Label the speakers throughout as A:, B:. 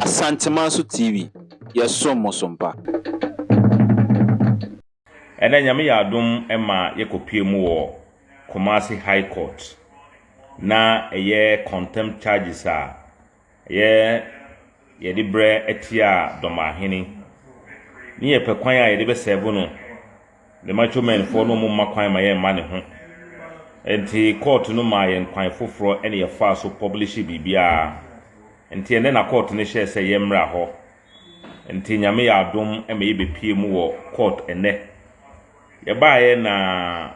A: Asantemanso TV, yɛsom mo so mpa.
B: Ɛnɛ Nyame yɛ adom ma yɛkɔpue mu wɔ Kumasi High Court na ɛyɛ contempt charges a ɛyɛ yɛde brɛ atia Dɔmahene ne yɛpɛ kwan a yɛde bɛserve no. The macho men foɔ no, ɔmo mma kwan ma yɛmma ne ho, nti court no maa yɛn kwan foforɔ ɛna yɛfaa so publish biribiara. Nti ɛnɛ na court no hyɛɛ sɛ yɛmmra hɔ, nti Nyame yɛ adom ma yɛbɛpie mu wɔ court ɛnɛ. Yɛbaeɛ na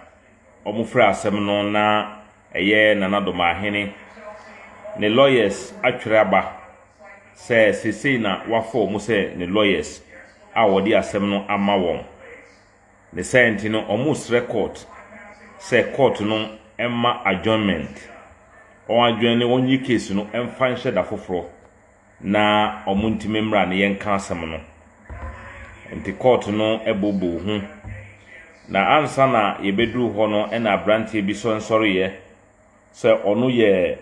B: ɔmo frɛ asɛm no na ɛyɛ Nana Dɔmahene ne lawyers atwerɛ aba sɛ seesei na wafa ɔmo sɛ ne lawyers a wɔde asɛm no ama wɔn. Ne saa nti no, ɔmo srɛ court sɛ court no ɛma adjournment, wɔn adjourn ne wɔnyi case no ɛmfa nhyɛ da foforɔ na ɔmo ntumi mmra ne yɛnka asɛm no. Nti court no ɛbobɔ ho na ansa na yɛbɛduru hɔ no, ɛna aberanteɛ bi sɔ nsɔreeɛ sɛ ɔno yɛ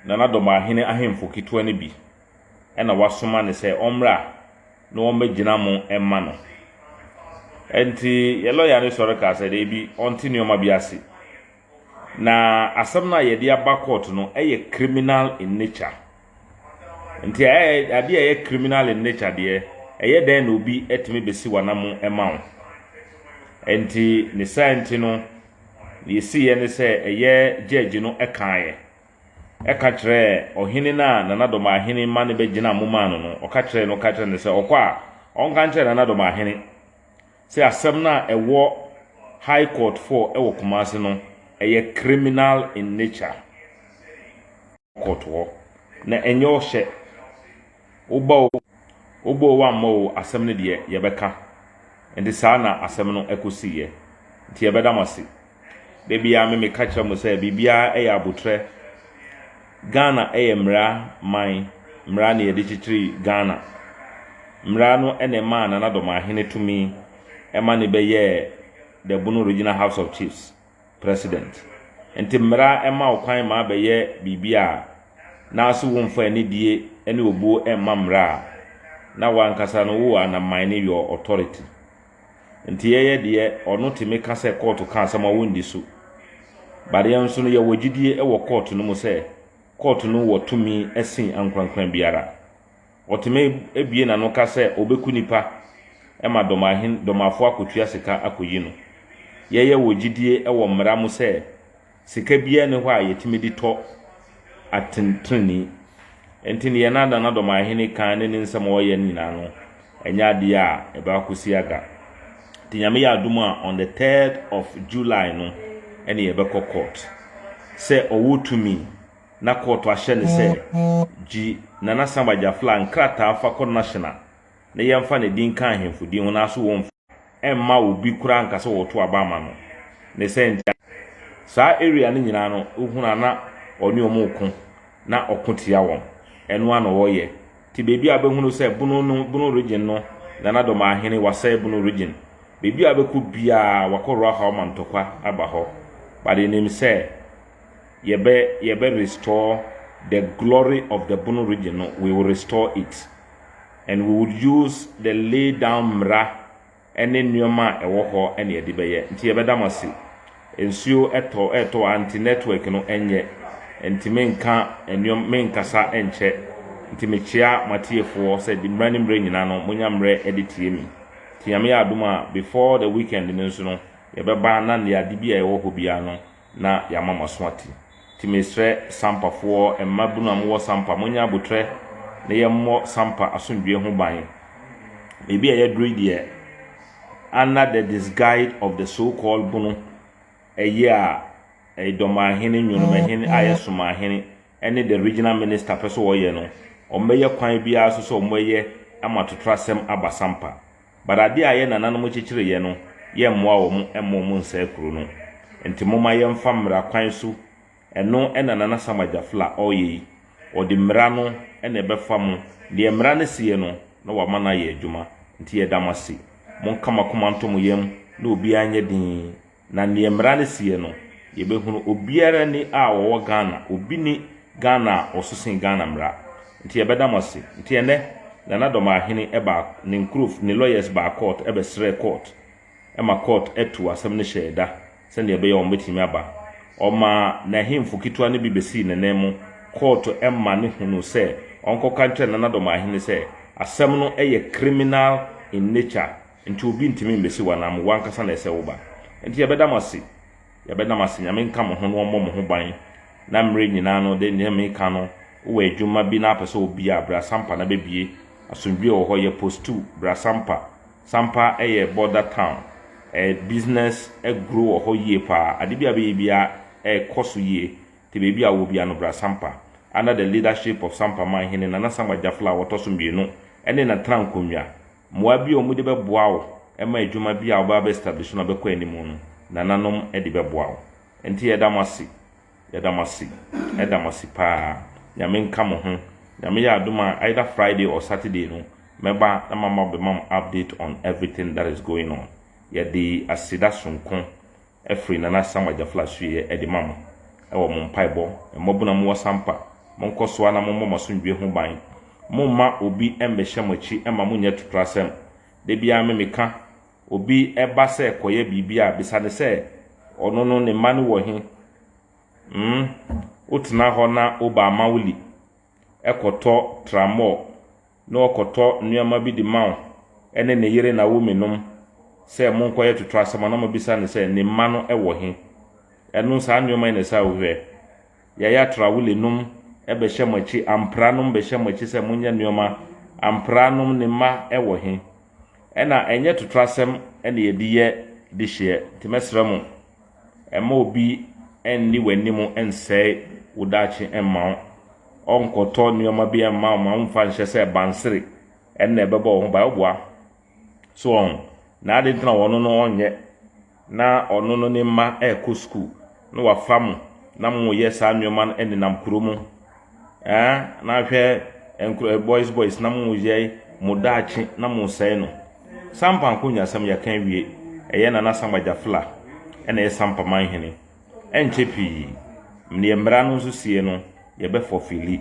B: Nana Dɔmahene ahemfo ketewa no bi, ɛna wasoma ne sɛ ɔmmra na wɔmmɛgyina mo ɛma no. Nti yɛ lɔya no sɔre kaa sɛ deebi, ɔnte nneɛma bi ase na asɛm no a yɛde aba court no ɛyɛ criminal in nature. Nti ɛyɛ adeɛ a ɛyɛ criminal in nature deɛ, ɛyɛ dɛn na obi ɛtumi bɛsi w'anam ɛma wo? Nti ne saa nti no, deɛ esiiɛ ne sɛ ɛyɛ judge no ɛkaeɛ ɛka kyerɛ ɔhene no a Nana Dɔmahene ma no bɛgyina mo maa no no, ɔka kyerɛ no, ɔka kyerɛ no sɛ ɔkɔ a, ɔnka nkyerɛ Nana Dɔmahene sɛ asɛm no a ɛwɔ High Court 4 ɛwɔ Kumase no ɛyɛ criminal in nature. Court hɔ na ɛnyɛ ɔhyɛ woba o, wobɔ o, wammɔ o, asɛm no deɛ yɛbɛka. Nti saa na asɛm no ɛkɔsiiɛ. Nti yɛbɛda mo ase. Da biara me meka kyerɛ mo sɛ biribiara ɛyɛ abotrɛ. Ghana ɛyɛ mmara man, mmara na yɛde kyekyere Ghana. Mmara no ɛna ɛmaa Nana Dɔmahene tumi ɛma ne bɛyɛɛ the Bono Regional House of Chiefs president. Nti mmara ɛma wo kwan ma abɛyɛ biribi a n'ase womfa anidie ne obuo ɛmma mmara a, na wankasa no wo undermine your authority. Nti yɛyɛ deɛ ɔno tumi ka sɛ court ka asɛm a wɔndi so, but yɛn nso no yɛwɔ gyidie wɔ court no mu sɛ court no wɔ tumi sen ankorankora biara. Ɔtumi ebie n'ano ka sɛ ɔbɛku nipa ɛma dɔmahen dɔmafoɔ akɔtua sika akɔyi no. Yɛyɛ wɔ gyidie wɔ mmara mu sɛ sika biara ne hɔ a yɛtumi de tɔ atentene. Nti ne yɛn nana Nana Dɔmahene kan ne ne nsɛm a ɔyɛ no nyinaa no, ɛnyɛ adeɛ a ɛbɛ akɔsi aga. Nti Nyame yɛ adom a, on the 3rd of July no ɛne yɛbɛkɔ court sɛ ɔwɔ tumi na court ahyɛ ne sɛ gyi Nana Samba Gyafla nkrataa fa kɔ national na yɛmfa ne din ka ahemfo din ho, n'aso wɔn ɛmma obi koraa nka sɛ wɔto aba ama no. Ne sɛ nti saa area no nyinaa no, wohunu a na ɔne ɔmo ko na ɔko tia wɔn. Ɛno a na ɔyɛ nti beebi a bɛhunu sɛ Bono no, Bono Region no, Nana Dɔmahene wasɛe Bono Region. Beebi a bɛkɔ biara wakɔ Roa ma ntɔkwa aba hɔ, but nim sɛ yɛbɛ restore the glory of the Bono Region no. We will restore it and we will use the lay down mmara ne nneɛma a ɛwɔ hɔ ɛna yɛde bɛyɛ. Nti yɛbɛda mo ase. Nsuo ɛtɔ ɛtɔ a nti network no ɛnyɛ, nti menka nneɛma, menkasa ɛnkyɛ. Nti mekyia matiefoɔ sɛ de mmerɛ ne mmerɛ nyinaa no monya mmerɛ ɛde tie mi. Nti Nyame yɛ adom a, before the weekend no nso no yɛbɛba na ne ade bi a ɛwɔ hɔ biara no na yɛama mo aso ate. Nti mesrɛ Sampafoɔ mmabunu a mowɔ Sampa, monyɛ abotrɛ na yɛmmɔ Sampa asomdwie ho ban. Baabi a yɛduru yi deɛ, under the disguise of the so called Bono ɛyɛ a ɛyɛ Dɔmahene, Nwonomahene a yɛ Somahene ɛne the regional minister pɛ so wɔyɛ no, ɔmbɛyɛ kwan biara so sɛ ɔmbɛyɛ ama totorasɛm aba Sampa. But adeɛ a yɛ nananom kyekyereyɛ no, yɛmmoa wɔn mma wɔn nsɛe kuro no. Nti momma yɛmfa mmara kwan so. Ɛno ɛna Nana Sama Gyafla ɔreyɛ yi. Ɔde mmara no ɛna ɛbɛfa mo deɛ mmara no seɛ no na wama no ayɛ adwuma. Nti yɛda mo ase. Monka mo akoma nto mo yam na obiara nyɛ den na neɛ mmara no seɛ no yɛbɛhunu. Obiara ni a wɔwɔ Ghana, obi ni. Ghana a ɔso sen Ghana mmara. Nti yɛbɛda mo ase. Nti ɛnnɛ, Nana Dɔmaahene baa, ne nkurof, ne lawyers baa court bɛsrɛɛ court ma court tuu asɛm no hyɛɛ da sɛdeɛ ɛbɛyɛ a wɔbɛtumi aba. Ɔmaa n'ahemfo ketewa no bi bɛsii n'anan mu court ma no hunuu sɛ ɔnkɔka nkyerɛ Nana Dɔmaahene sɛ asɛm no yɛ criminal in nature nti obi ntumi mmɛsi w'anan mu, w'ankasa na ɛsɛ woba. Nti yɛbɛda mo ase. Yɛbɛda mo ase. Nyame nka mo ho na ɔmmɔ mo ho ban na mmerɛ nyinaa no de deɛ meka no wowɔ adwuma bi na apɛ sɛ wobie a bra Sampa na bɛbie. Asomdwie wɔ hɔ yɛ postu bra Sampa. Sampa yɛ border town. Ɛɛ business grow wɔ hɔ yie paa. Ade bi a bɛyɛ biara ɛrekɔ so yie. Nti baabi a wowɔ biara no bra Sampa. Under the leadership of Sampa Manhene Nana Sama Gyafla a ɔtɔ so mmienu ne Natena Nkonnwa Mmoa bi a wɔde bɛboa wo ma adwuma bi a wobɛba abɛ establish no abɛkɔ anim no, nananom de bɛboa wo. Nti yɛda mo ase, yɛda mo ase, yɛda mo ase paa. Nyame nka mo ho. Nyame yɛ adom a either Friday or Saturday no, mɛba na mama bɛma mo update on everything that is going on. Yɛde aseda sonko firi Nana Sam Agyafla Asueɛ de ma mo wɔ mo mpaebɔ. Mmabunu a mowɔ Sampa, monkɔ so ara na mommɔ mo asomdwoeɛ ho ban. Momma obi mmɛhyɛ mo akyi mma monyɛ atotorasɛm. Da biara me meka, obi ba sɛ kɔyɛ biribi a, bisa no sɛ ɔno no ne mma no wɔ he? Hmm, wotena hɔ na woba Amawuli kɔtɔ tramɔɔ na ɔkɔtɔ nneɛma bi de ma wo ne ne yere Naomi nom sɛ monkɔyɛ toto asɛm a, na moabisa no sɛ ne mma no wɔ he? Ɛno saa nneɛma yi na ɛsɛ a wohwɛ. Yaya Traore nom bɛhyɛ mo akyi, Ampra nom bɛhyɛ mo akyi sɛ monyɛ nneɛma, Ampra nom ne mma wɔ he? Ɛna ɛnyɛ toto asɛm na yɛde yɛ dehyeɛ, nti mɛsrɛ mo, Mma obi nni w'anim nsɛe wo daakye mma wo. Ɔnkɔtɔ nneɛma bi mma wo ma womfa nhyɛ sɛ bansere ɛnna ɛbɛbɔ wo ho ban. Woboa. So wɔn. Na ade nti na ɔno no ɔnyɛ na ɔno no ne mma ɛrekɔ sukuu na wafa mo na moyɛ saa nneɛma no nenam kuro mu. Ɛɛ na ahwɛ nkuro eh, boys boys na moyɛ mo daakye na mosɛe no. Sampa nkonyasɛm yɛka awie. Ɛyɛ Nana Samba Gyafla ɛna ɛyɛ Sampa manhene. Ɛnkyɛ pii, deɛ mmara no nso sie no, yɛbɛfɔfili.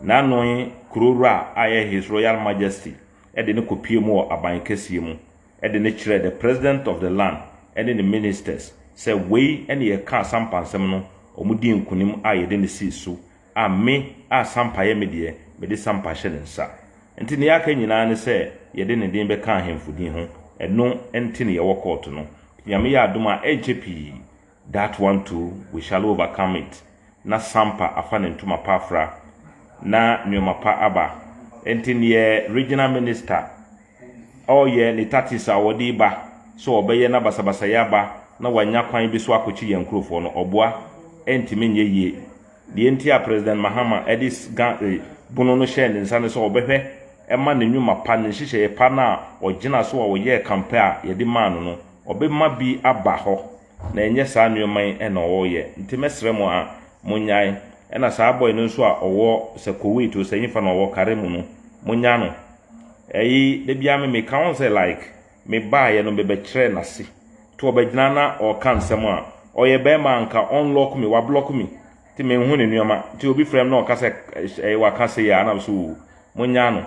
B: N'ano kuro wura a ɛyɛ His Royal Majesty de no kɔpue mu wɔ aban kɛseɛ mu de no kyerɛɛ the President of the land ne ne ministers sɛ wei ne yɛkaa Sampa nsɛm no, wɔdii nkonim a yɛde no sii so a me a Sampa yɛ me deɛ, mede Sampa hyɛ ne nsa. Nti nea aka nyinaa ne sɛ yɛde ne din bɛka ahemfo din ho, ɛno nti ne yɛwɔ kɔɔto no. Nyame yɛ adom a ɛnkyɛ pii, that one too, we shall overcome it, na Sampa afa ne ntoma pa afra, na nnoɔma pa aba. Nti neɛ Regional Minister ɔreyɛ ne tactics a ɔde ba sɛ ɔbɛyɛ na basabasayɛ aba na wanya kwan bi so akɔkye yɛn nkurofoɔ no, ɔboa, ɛntumi nyɛ yie. Deɛ nti a President Mahama de ga eh, bunu no hyɛɛ ne nsa ne sɛ ɔbɛhwɛ ma ne nnwuma pa, ne nhyehyɛeɛ pa no a ɔgyina so a ɔyɛɛ kampɛ a yɛde maa no no, ɔbɛma bi aba hɔ. Na ɛnyɛ saa nneɛma yi na ɔreyɛ. Nti mɛsrɛ mo a, monnyae. Ɛna saa boy no nso a ɔwɔ sɛ Kuwait o, sɛ hefa na ɔwɔ Kare mu no, monnya no. Ɛyi, da biara me meka ho sɛ like, me baeɛ no mebɛkyerɛɛ n'ase. Nti ɔbɛgyina na ɔreka nsɛm a, ɔyɛ bɛrima a nka ɔnlock me, wablock me. Nti menhu ne nneɛma. Nti obi frɛ me na ɔka sɛ ɛyi waka sei a, na me so oo, monnya no.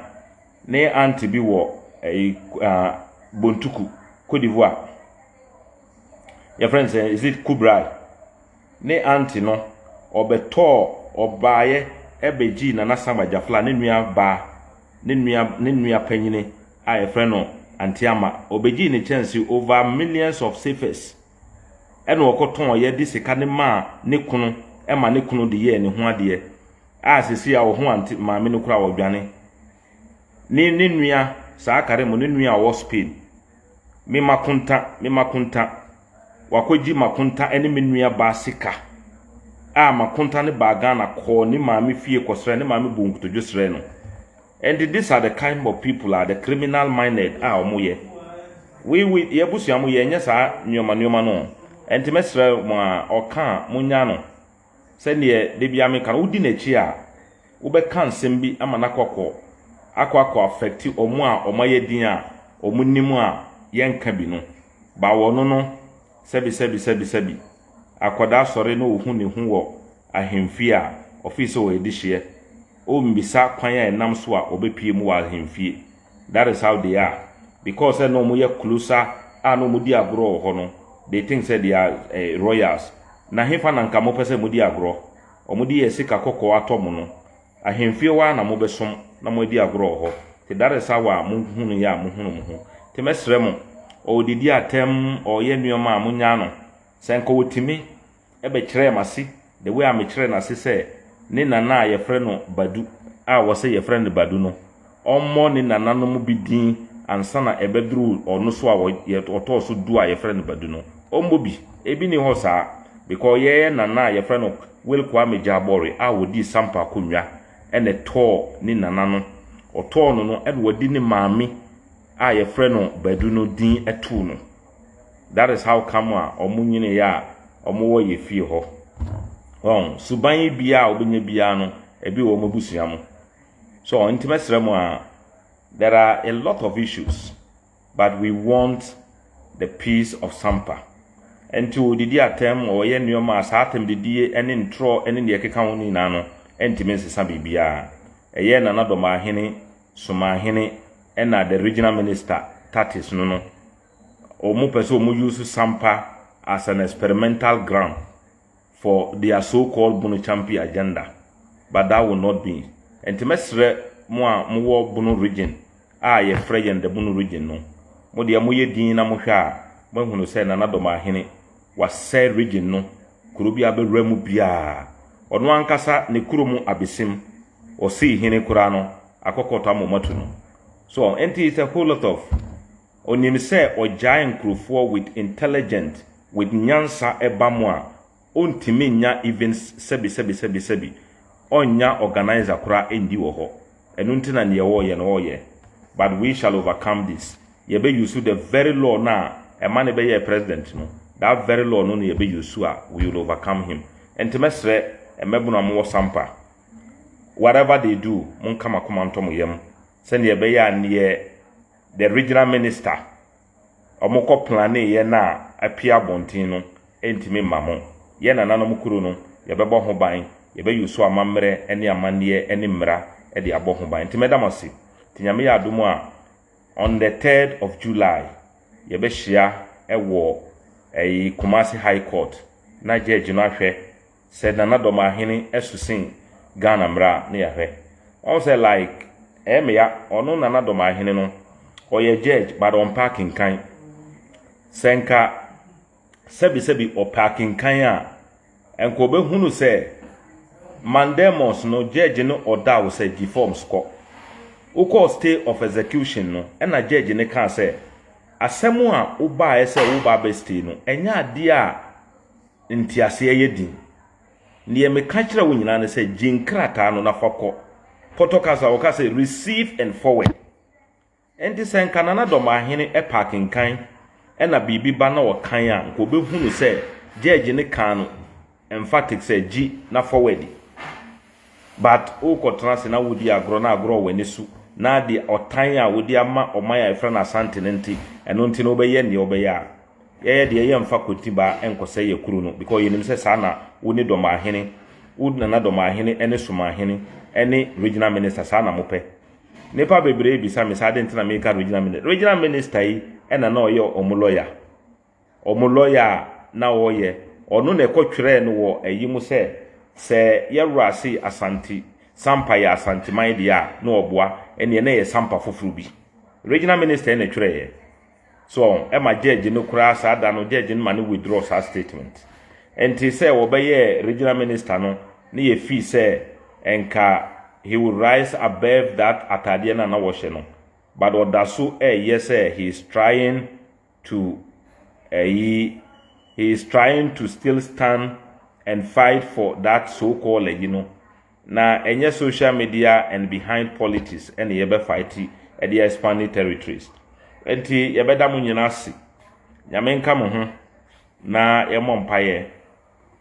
B: Ne aunty bi wɔ ɛyi, uh, Bontuku, Cote d'Ivoire. Yɛfrɛ no sɛ, is it Kubrai? Ne aunty no, ɔbɛtɔɔ, ɔbaeɛ ɛbɛgyii Nana Samba Gyafla ne nua baa, ne nua, ne nua panyini a yɛfrɛ no Aunty Ama. Ɔbɛgyii ne kyɛnse over millions of cefas. Ɛna ɔkɔtɔn yɛ de sika no maa ne kunu, ɛma ne kunu de yɛɛ ne ho adeɛ. A sisi a ɔho aunty maame no koraa ɔdwane. Ne, ne nua, saa kare mu, ne nua a ɔwɔ Spain. Me makonta, me makonta. Wakɔgye makonta ne me nua baa sika. A makonta ne baa Ghana kɔɔ ne maame fie kɔsrɛ, ne maame buu nkotodwe srɛ no. And these are the kind of people a the criminal minded a wɔn yɛ. We we yɛabusua mo yɛnyɛ saa nneɛma nneɛma no. Ɛnti mɛsrɛ mo a ɔka a monya no. Sɛdeɛ da biara meka no, wodi n'akyi a, wobɛka nsɛm bi ama no akɔ akɔ akɔ akɔ affect wɔn a wɔayɛ din a wɔnim a yɛnka bi no. Ba wɔno no, sɛbi sɛbi sɛbi sɛbi, akwadaa sɔre na ɔhu ne ho wɔ ahemfie a, Ɔfii sɛ ɔyɛ dehyeɛ. Ɔmmisa kwan a ɛnam so a ɔbɛpue mu wɔ ahemfie. That is how they are. Because sɛ na wɔn yɛ closer a na wɔn di agorɔ wɔ hɔ no, they think sɛ they are royals. Na hefa na nka mopɛ sɛ modi agorɔ? Wɔn de yɛ sika kɔkɔɔ atɔ mo no. Ahemfie hɔ ara na mobɛsom na moadi agorɔ wɔ hɔ. Nti that is how a mohunu yɛ a mohunu mo ho. Nti mɛsrɛ mo, ɔredidi atɛm, ɔreyɛ nneɛma a, monyaa no. Sɛ nka ɔtumi bɛkyerɛɛ m'ase the way a mekyerɛɛ n'ase sɛ ne nana a yɛfrɛ no Badu a wɔsɛ yɛfrɛ no Badu no, ɔmmɔ ne nananom bi din ansa na ɛbɛduru ɔno so a ɔtɔɔ so du a yɛfrɛ no Badu no. Ɔmmɔ bi. Ebi ni hɔ saa. Because yɛyɛ nana a yɛfrɛ no Will Kwame Gyabɔre a ɔdii Sampa akonnwa ɛna ɛtɔɔ ne nana no. Ɔtɔɔ no no ɛna wɔde ne maame a yɛfrɛ no Badu no din too no. That is how come a wɔn nyiniiɛ a wɔwɔ yɛ fie hɔ. Wɔn suban yi biara a wobɛnya biara no, ebi wɔ wɔn abusua mu. So nti mɛsrɛ mo a, there are a lot of issues, but we want the peace of Sampa. Nti odidi atɛm, ɔyɛ nneɛma a saa atɛm didie ne ntorɔ ne deɛ ɛkeka ho no nyinaa no, ntumi nsesa biribiara. Ɛyɛ Nana Dɔmaahene, Somaahene, ɛna the regional minister tactics no. Wɔn pɛ sɛ wɔn use Sampa as an experimental ground for their so-called Bono Champi agenda, but that will not be. Nti mɛsrɛ mo a mowɔ Bono Region a yɛfrɛ yɛn the Bono Region no, mo deɛ moyɛ din na mohwɛ a, moahunu sɛ Nana Dɔmaahene wasɛe region no. Kuro bi a bɛwura mu biara, ɔno ankasa ne kuro mu abesim, ɔsii hene koraa no, akɔkɔtɔ ama ɔmatu no. So nti it's a whole lot of onim sɛ ɔgyae nkurɔfoɔ with intelligent, with nyansa ɛba mu a, ɔntumi nya even sɛbi sɛbi sɛbi sɛbi, ɔnya organizer koraa ɛndi wɔ hɔ. Ɛno nti na neɛ wɔreyɛ no wɔreyɛ. But we shall overcome this. Yɛbɛ use the very law na ɛma ne bɛyɛ president no. That very law no na yɛbɛ use a we will overcome him. Nti mɛsrɛ mmɛbono a mowɔ Sampa, whatever they do, monka makoma ntɔ mo yam sɛdeɛ ɛbɛyɛ a neɛ the regional minister ɔmokɔ planeyɛ no a apue abɔnten no ntumi mma mo. Yɛ nananom kuro no, yɛbɛbɔ ho ban, yɛbɛyi so amammerɛ ne amanneɛ ne mmara de abɔ ho ban. Nti mɛda mo ase. Nti Nyame yɛ adom a, on the 3rd of July yɛbɛhyia ɛwɔ ɛyi Kumasi High Court na judge no ahwɛ sɛ Nana Dɔmaahene ɛso sen Ghana mmara ne yɛahwɛ. Ɔn sɛ like ɛyɛ meya, ɔno Nana Dɔmaahene no ɔyɛ judge but ɔmpa akenkan. Sɛ nka sɛbisɛbi ɔpɛ akenkan a, nka ɔbɛhunu sɛ mandamus no, judge no ɔda wo sɛ gye forms kɔ. Wokɔɔ stay of execution no, ɛna judge no kaa sɛ asɛm a wobaeɛ sɛ woba abɛ stay no, ɛnyɛ adeɛ a nteaseɛ yɛ din. Neɛ meka kyerɛ wo nyinaa ne sɛ gye nkrataa no na fa kɔ. Pɔtɔ kasa wɔka sɛ receive and forward. Nti sɛ nka Nana Dɔmaahene ɛpa akenkan ɛna biribi ba na ɔkan a, nka ɔbɛhunu sɛ judge ne kaa no emphatic sɛ gyi na forward. But wokɔtena ase na wodi agorɔ na agorɔ wɔ w'ani so na de ɔtan a wode ama ɔman a yɛfrɛ no Asante no nti, ɛno nti no wobɛyɛ neɛ wobɛyɛ a, yɛyɛ deɛ yɛmfa kɔntibaa nkɔsɛ yɛ kuro no, because yɛnim sɛ saa na wo ne Dɔmaahene, wo Nana Dɔmaahene ne Somaahene ne regional minister, saa na mopɛ. Nnipa bebree bisa me sɛ ade nti na meka regional minister. Regional minister yi ɛna na ɔyɛ ɔmo lawyer. Ɔmo lawyer a na ɔyɛ ɔno na ɛkɔtwerɛɛ no wɔ ayi mu sɛ yɛwura ase Asante Sampa yɛ Asanteman deɛ a na ɔboa, ɛneɛ na ɛyɛ Sampa foforɔ bi. Regional minister na ɛtwerɛeɛ. So ɛma judge no koraa saa da no, judge no ma no withdraw saa statement. Nti sɛ wɔbɛyɛ regional minister no ne yɛ fii sɛ nka he will rise above that atadeɛ no a na wɔhyɛ no, but ɔda so ɛyɛ sɛ he is trying to still stand and fight for that so called ayi no. Na ɛnyɛ social media and behind politics ɛna yɛbɛ fight ɛde expand territories. Nti yɛbɛda mo nyinaa ase. Nyame nka mo ho na yɛmmɔ mpaeɛ.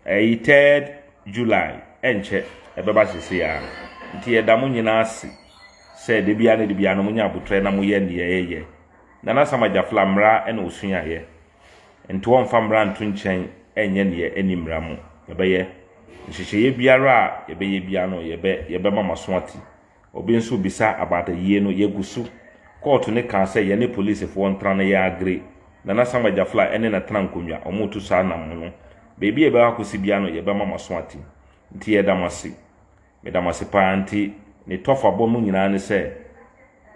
B: Ɛyi 3rd July ɛnkyɛ ɛbɛba sese a. Nti yɛda mo nyinaa ase sɛ de bia ne de bia no monya abotrɛ na moyɛ neɛ ɛyɛ. Nana Sama Gyafla mmara ɛna osuaeɛ. Nti wɔmfa mmara nto nkyɛn ɛnyɛ neɛ ɛni mmara mu. Yɛbɛyɛ. Nhyehyɛeɛ biara a yɛbɛyɛ biara no, yɛbɛ yɛbɛma mo aso ate. Obi nso bisa about ayie no, yɛgu so. Kɔɔto no kaa sɛ yɛne polisifoɔ ntena na yɛn agree. Nana Sam Agyafla ɛne Natena Nkonnwa, wɔretu saa nam no. Baabi a yɛbɛkɔ akɔsi biara no, yɛbɛma mo aso ate. Nti yɛda mo ase. Meda mo ase paa. Nti ne tɔfabɔ mu nyinaa ne sɛ,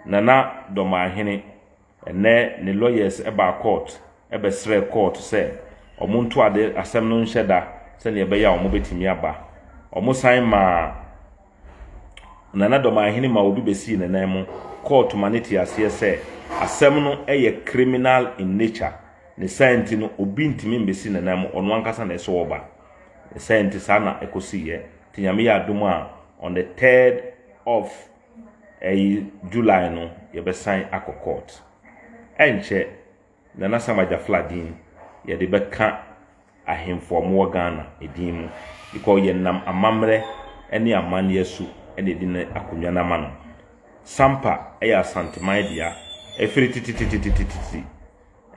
B: Nana Dɔmaahene, ɛnnɛ ne lawyers baa court bɛsrɛɛ court sɛ wɔnto ade asɛm no nhyɛ da sɛdeɛ ɛbɛyɛ a wɔbɛtumi aba. Wɔsan maa Nana Dɔmaahene ma obi bɛsii ne nan mu. Court ma no te aseɛ sɛ asɛm no yɛ criminal in nature. Ne saa nti no, obi ntumi mbɛsi ne nan mu, ɔno ankasa na ɛsɛ ɔba. Ne saa nti saa na ɛkɔsiiɛ. Nti Nyame yɛ adom a, on the 3rd of ɛyi July no, yɛbɛsan akɔ court. Ɛnkyɛ, Nana Sam Agyafla din, yɛde bɛka ahemfo a wɔwɔ Ghana din mu. Because yɛnam amammerɛ ne amanneɛ so na yɛde ne akonnwa no ama no. Sampa yɛ Asanteman dea. Ɛfiri titititititi.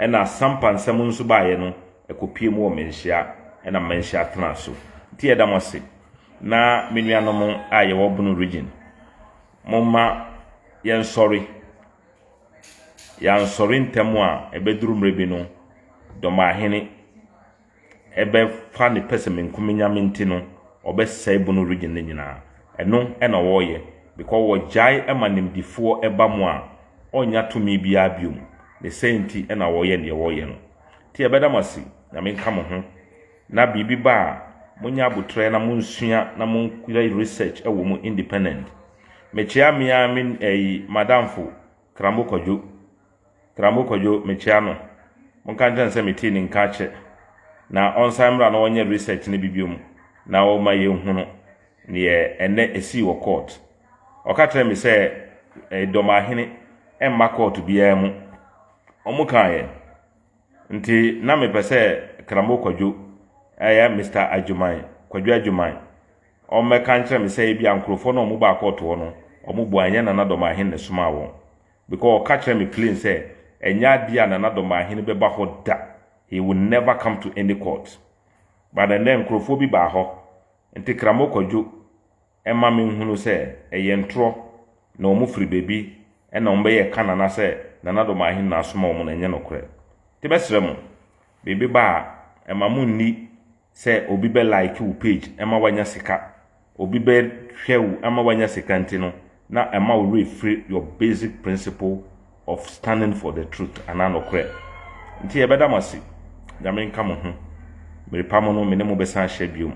B: Ɛna Sampa nsɛm nso baeɛ no, ɛkɔpue mu wɔ Manhyia, ɛna Manhyia tenaa so. Nti yɛda mo ase. Na me nuanom a yɛwɔ Bono region, momma yɛnsɔre. Yɛansɔre ntɛm a, ɛbɛduru mmerɛ bi no, Dɔmahene ɛbɛfa ne pɛsɛmenkominya nti no, ɔbɛsɛe Bono region no nyinaa. Ɛno ɛna wɔreyɛ. Because wɔgyae ma nimdifoɔ ɛba mu a, ɔnnya tumi biara biom. Ne sɛ nti ɛna wɔreyɛ deɛ wɔreyɛ no. Nti yɛbɛda mo ase. Nyame nka mo ho. Na biribi ba a, monyɛ abotrɛ na monsua na monyɛ research ɛwɔ mu independent. Mekyea mmea me ɛyi madamfo Kramo Kwadwo. Kramo Kwadwo, mekyea no. Monka nkyɛn sɛ metee ne nka akyɛ. Na ɔnsan mmra na ɔnyɛ research no bi biom na ɔma yɛnhunu neɛ ɛnɛ ɛsii wɔ court. Ɔka kyerɛ me sɛ Dɔmaahene ɛmma court biara mu. Ɔmo kaeɛ. Nti na mepɛ sɛ Kramo Kwadwo ɛyɛ Mr. Adwuman, Kwadwo Adwuman, ɔmmɛka nkyerɛ me sɛ ebi a nkurɔfoɔ no a ɔmo baa court hɔ no, ɔmo bu anyɛ Nana Dɔmaahene na ɛsomaa wɔn. Because ɔka kyerɛ me plain sɛ ɛnyɛ adeɛ a Nana Dɔmaahene bɛba hɔ da. He will never come to any court. But ɛnɛ nkurɔfoɔ bi baa hɔ. Nti Kramo Kwadwo ɛma me nhunu sɛ ɛyɛ ntorɔ na wɔn firi baabi ɛna wɔn bɛyɛ ka Nana sɛ Nana Dɔmaahene na asoma wɔn na ɛnyɛ nokorɛ. Nti bɛsrɛ mo, biribi ba a, ɛma mo nni sɛ obi bɛ like wo page ɛma wanya sika, obi bɛhwɛ wo ama wanya sika nti no, na ɛma wo werɛ firi your basic principle of standing for the truth anaa nokorɛ. Nti yɛbɛda mo ase. Nyame nka mo ho. Mmerepa mu no, me ne mo bɛsan ahyia biom.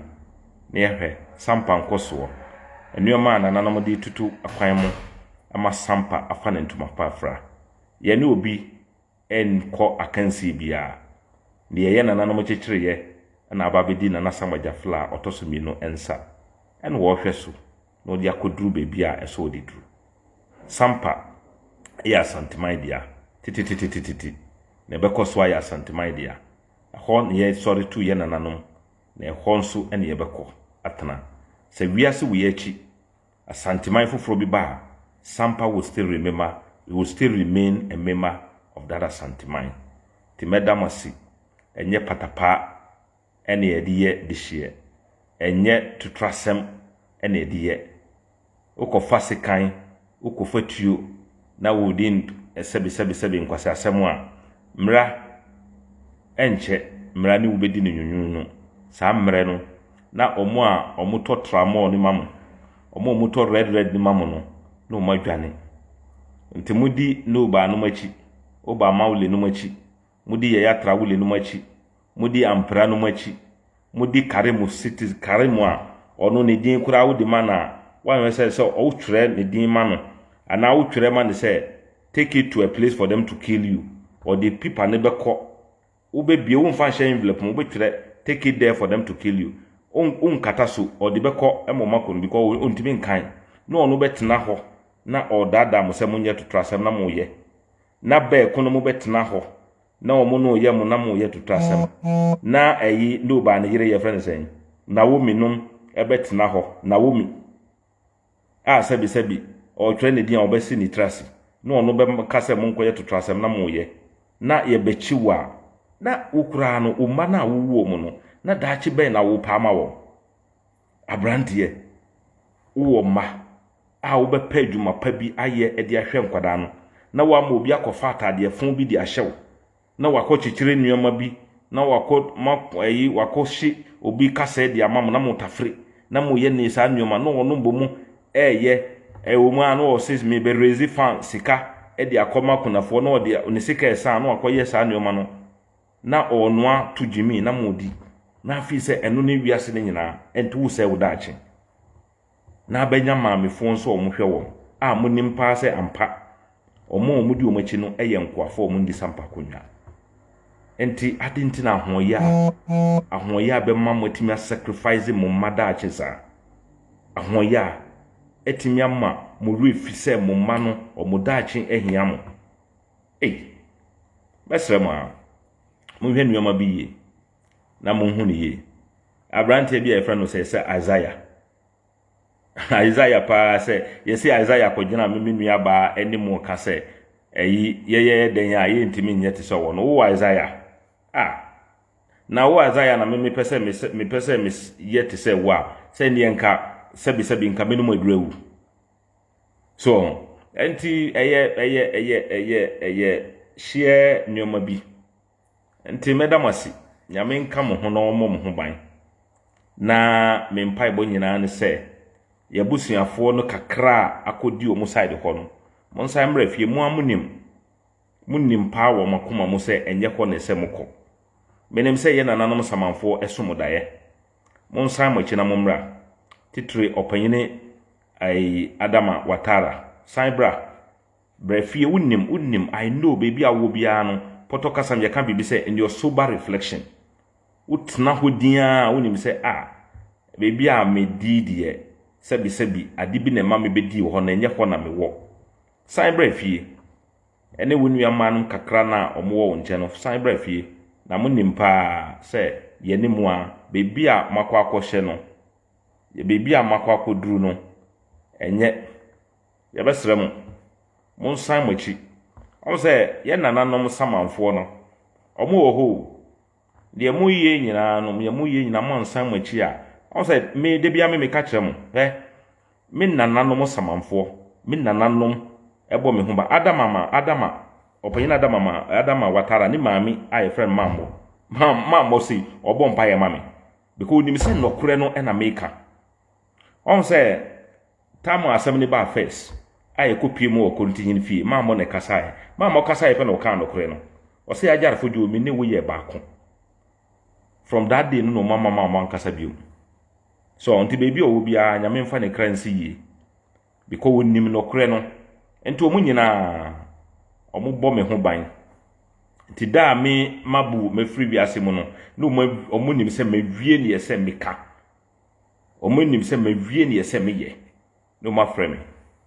B: Na yɛhwɛ Sampa nkɔsoɔ. Nneɛma a nananom de tutu akwan mu ama Sampa afa ne ntoma pa afra. Yɛne obi nkɔ akansie biara. Deɛ ɛyɛ nananom kyekyereeɛ na aba abɛdi Nana Sam Agyafla a ɔtɔ so mmienu nsa. Ɛna wɔrehwɛ so na wɔde akɔduru baabi a ɛsɛ wɔde duru. Sampa yɛ Asanteman dea tetetetetete na ɛbɛkɔ so ayɛ Asanteman dea. Ɛhɔ na yɛsɔre tuu yɛn nananom na ɛhɔ nso na yɛbɛkɔ atena. Sɛ wiase wɔ yɛn akyi, Asanteman foforɔ bi ba a, Sampa will still remember, it will still remain a member of that Asanteman. Nti mɛda mo ase. Ɛnyɛ patapaa ɛna yɛde yɛ dehyeɛ. Ɛnyɛ totorasɛm ɛna yɛde yɛ. Wokɔfa sekan, wokɔfa tuo na wodi sɛbesɛbesɛbe nkwaseasɛm a, mmara ɛnkyɛ mmara ne wo bɛdi no nwunwunu. Saa mmerɛ no, na wɔn a wɔtɔ tramɔɔ no ma mo, wɔn a wɔtɔ red red no ma mo no, na wɔn adwane. Nti modi Noba nom akyi, Oba Mawule nom akyi, modi Yaya Trawule nom akyi, modi Ampra nom akyi, modi Karimu citizen Karimu a ɔno ne din koraa wode ma no a, woanhwɛ sɛ sɛ wotwerɛ ne din ma no anaa wotwerɛ ma no sɛ take it to a place for them to kill you. Ɔde pipa no bɛkɔ wobɛbie womfa nhyɛ envelope mu wobɛtwerɛ take it there for them to kill you. Wonkata so ɔde bɛkɔ ma ɔma kɔ no because ɔntumi nkan na ɔno bɛtena hɔ na ɔdaadaa mo sɛ monyɛ totorasɛm na moyɛ na bɛɛko no mobɛtena hɔ na wɔn no yɛ mo na moyɛ totorasɛm na ɛyi ne ɔbaa ne yere yɛfrɛ no sɛn Naomi nom ɛbɛtena hɔ Naomi a sɛbisɛbi ɔretwerɛ ne din a ɔbɛsi ne tiri ase na ɔno bɛka sɛ monkɔyɛ totorasɛm na moyɛ na yɛbɛkyi wo a na wo koraa no wo mma no a wowuo mu no na daakye bɛn na wopɛ ama wɔn. Aberanteɛ, wowɔ mma a wobɛpɛ adwuma pa bi ayɛ de ahwɛ nkwadaa no, na woama obi akɔfa ataadeɛ fo bi de ahyɛ wo, na wakɔkyekyere nneɛma bi, na wakɔ ma ayi wakɔhye obi kasɛɛ de ama mo na motafere na moyɛ ne saa nneɛma na ɔno mbɔ mu ɛɛyɛ ɛwɔ mu a na ɔse mebɛ raise fan sika de akɔma akunafoɔ na ɔde ne sika ɛsan na wakɔyɛ saa nneɛma no na ɔnoa to gyimi na modi na afei sɛ ɛno ne wiase no nyinaa ɛnti wo sɛ wo daakye. Na abɛnya maamefoɔ nso a wɔhwɛ wɔn a monim paa sɛ ampa wɔn a wɔdi wɔn akyi no yɛ nkoafoɔ a wɔndi sampa akonnwa. Nti ade nti na ahoɔyɛ a ahoɔyɛ a bɛma moatumi asacrifice mo mma daakye saa. Ahoɔyɛ a atumi ama mo werɛ fi sɛ mo mma no wɔn daakye ahia mo. Ei, mɛsrɛ mo a, monhwɛ nneɛma bi yie na monhu no yie. Aberanteɛ bi a yɛfrɛ no sɛ sɛ Isaiah. Isaiah paa sɛ yɛsɛ Isaiah kɔgyina me me nuabaa anim ka sɛ ɛyi yɛyɛ dɛn a yɛntumi nyɛ te sɛ wɔ no. Wowɔ Isaiah? Ah, na wo Isaiah na me mepɛ sɛ mepɛ sɛ meyɛ te sɛ wo a, sɛ nneɛ nka sɛbisɛbi nka menom aduru awu. So nti ɛyɛ ɛyɛ ɛyɛ ɛyɛ ɛyɛ hyeɛ nneɛma bi. Nti mɛda mo ase. Nyame nka mo ho na ɔmmɔ mo ho ban. Na me mpaebɔ nyinaa ne sɛ yɛabusuafoɔ no kakra a akɔdi wɔn side hɔ no, monsan mmra fie. Mo a monim, monim paa wɔ mo akoma mu sɛ ɛnyɛ hɔ na ɛsɛ mokɔ. Menim sɛ yɛ nananom samanfoɔ ɛsom daeɛ. Monsan mo akyi na mommra. Titire ɔpanyini ayi Adama Watara. San bra. Bra fie, wonim, wonim, I know, baabi a wowɔ biara no, pɔtɔ kasam yɛka biribi sɛ in your sober reflection. Wotena hɔ din a wonim sɛ a baabi a medi deɛ sɛbisɛbi ade bi na ɛma mebɛdii wɔ hɔ na ɛnyɛ hɔ na mewɔ. San bra fie. Ɛne wo nua mmaa kakra no a wɔwɔ wo nkyɛn no, san bra fie. Na monim paa sɛ yɛne mu a baabi a moakɔ akɔhyɛ no, baabi a moakɔ akɔduru no, ɛnyɛ. Yɛbɛsrɛ mo, monsan mo akyi. Ɔmo sɛ yɛn nananom samanfoɔ no, ɔmo wɔ hɔ o. Deɛ moyɛ nyinaa no, deɛ moyɛ nyinaa moansan mo akyi a, ɔmo sɛ me da biara me meka kyerɛ mo, hɛ, me nananom samanfoɔ, me nananom ɛbɔ me ho ba. Adama ma, Adama, ɔpanyin Adama ma, Adama Watara, ne maame a yɛfrɛ no Mammɔ. Mammɔ sei, ɔbɔ mpaeɛ ma me. Because onim sɛ nɔkorɛ no ɛna meka. Ɔmo sɛ tam asɛm ne baa first a yɛkɔpie mu wɔ Korintihin fie, Mammɔ na ɛkasaeɛ. Mammɔ kasaeɛ pɛ na ɔkaa nɔkorɛ no. Ɔsɛ agyarefo dwo me ne wo yɛ baako. From that day no na ɔma mama ɔmo ankasa bio. So nti baabi a ɔwɔ biara Nyame mfa ne kra nsi yie. Because onim nɔkorɛ no. Nti ɔmo nyinaa ɔmo bɔ me ho ban. Nti da a me mabu mafiri wiase mu no, na ɔmo nim sɛ mawie neɛ sɛ meka. Ɔmo nim sɛ mawie neɛ sɛ meyɛ. Na ɔmo afrɛ me.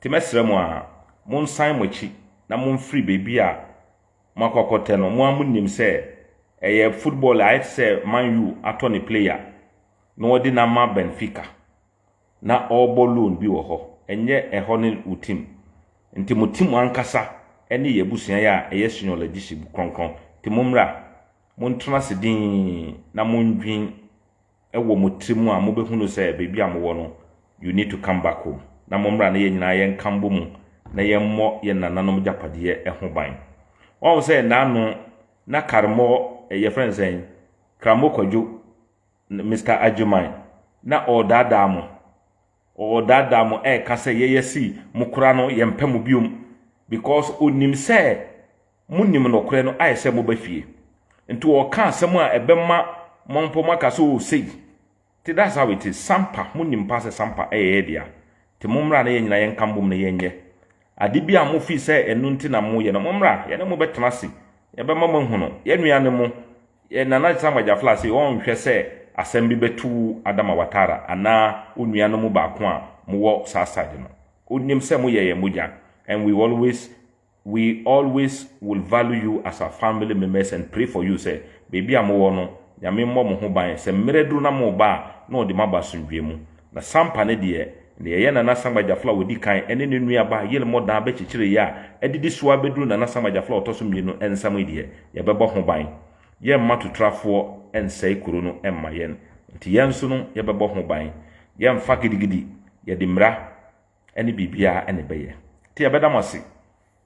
B: Nti mɛsrɛ mo a, monsan mo akyi na momfiri baabi a moakɔ akɔtɛ no. Mo a monim sɛ ɛyɛ football a ayɛ te sɛ Man U atɔ ne player na ɔde no ama Benfica na ɔrebɔ loan bi wɔ hɔ. Ɛnyɛ ɛhɔ ne wo team. Nti mo team ankasa ne yɛ abusua yi a ɛyɛ Senior kronkron. Nti mommra, montena ase dinn na mondwen wɔ mo tiri mu a mobɛhunu sɛ baabi a mowɔ no, you need to come back home. Na mommra na yɛn nyinaa yɛnka mbɔ mu na yɛmmɔ yɛn nananom gyapadeɛ ho ban. Wɔn sɛ n'ano na Karmɔ yɛfrɛ no sɛn Kramo Kwadwo Mr. Agyeman na ɔredaadaa mo. Ɔredaadaa mo ɛreka sɛ yɛyɛ si mo kora no yɛmpɛ mo biom because onim sɛ monim nɔkorɛ no ayɛ sɛ moba fie. Nti ɔka asɛm a ɛbɛma mo mpo moaka sɛ o sei. Nti that's how it is. Sampa, monim paa sɛ Sampa ɛyɛ yɛ dea. Nti mommra na yɛn nyinaa yɛnka mbom na yɛnyɛ. Ade bi a mofii sɛ ɛno nti na moyɛ no, mommra, yɛne mo bɛtena ase. Yɛbɛma moahu no. Yɛn nua ne mo. Yɛn Nana Samuel Gyafla se ɔnhwɛ sɛ asɛm bi bɛto Adama Watara anaa onua no mu baako a mowɔ saa side no. Onim sɛ moyɛ yɛn mogya and we always we always will value you as our family members and pray for you sɛ baabi a mowɔ no Nyame mmɔ mo ho ban sɛ mmerɛ duru na moba a na ɔde mo aba asomdwoeɛ mu. Na Sampa ne deɛ, deɛ ɛyɛ Nana Samuel Gyafla a ɔdi kan ne ne nuabaa Yelmɔ Dan bɛkyekyereeɛ a adidi so ara bɛduru Nana Samuel Gyafla a ɔtɔ so mmienu nsam yi deɛ, yɛbɛbɔ ho ban. Yɛmma tutrafoɔ nsɛe kuro no mma yɛn. Nti yɛn nso no yɛbɛbɔ ho ban. Yɛmfa gidigidi, yɛde mmara ne biribiara na ɛbɛyɛ. Nti yɛbɛda mo ase.